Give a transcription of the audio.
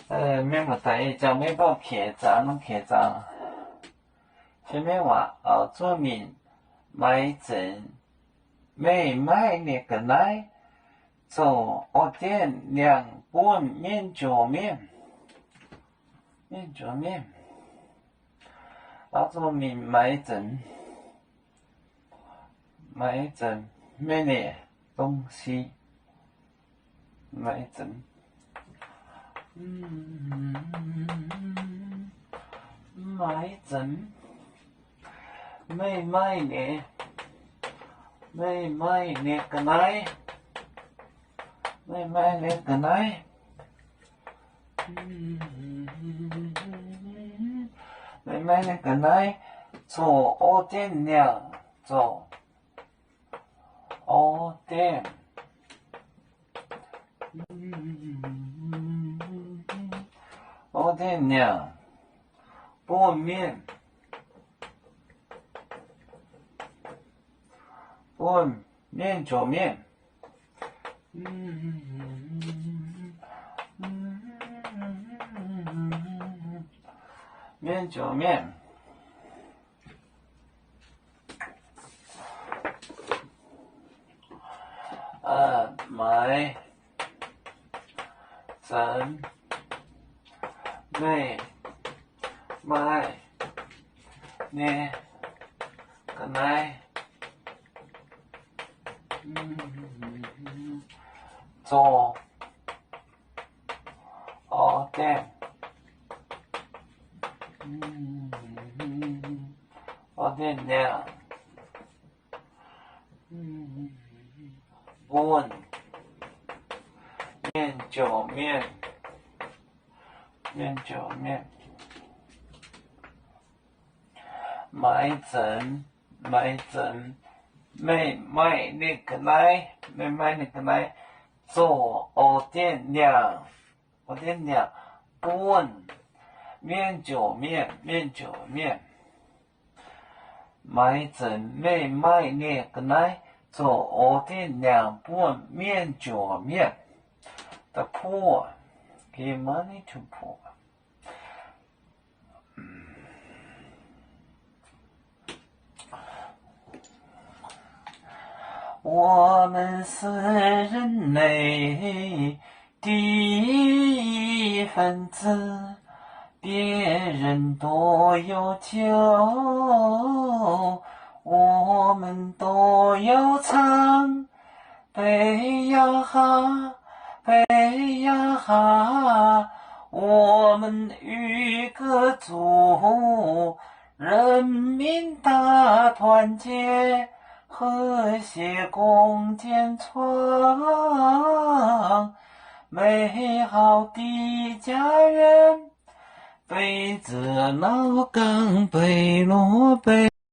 Mienh muoz-doic, ih zanc meih mbuo qiex zaqc, norm qiex zaqc, se meih waac oix zuqc mingh maiv zenx, meih maiv ninh ga'naaiv zoux ordained liangx bun mienh njoux mienh. Mienh njoux mienh, oix zuqc mingh maiv zenx, maiv zenx meih ninh dongh si, maiv zenx, maiv zenx, meih maiv ninh, meih maiv ninh ga'naaiv, meih maiv ninh ga'naaiv, meih maiv ninh ga'naaiv zoux ordained liangx, zoux ordained, ordained liangx bun mienh, bun mienh njoux mienh, mienh njoux mienh. Maiv zenx meih maiv ninh ga'naaiv zoux ordained, ordained liangx bun mienh njoux mienh, mienh njoux mienh. Maiv zenx, maiv zenx meih maiv ninh ga'naaiv, meih maiv ninh ga'naaiv zoux ordained liangx, ordained liangx bun mienh njoux mienh, mienh njoux mienh. Maiv zenx meih maiv ninh ga'naaiv zoux ordained liangx bun mienh njoux mienh. The poor give money to poor. 我们是人类的一份子，别人都有酒，我们都要唱。 悲呀哈，悲呀哈，我们有一个祖，人民大团结，和谐共建创美好的家园。 北者老岗，北落北。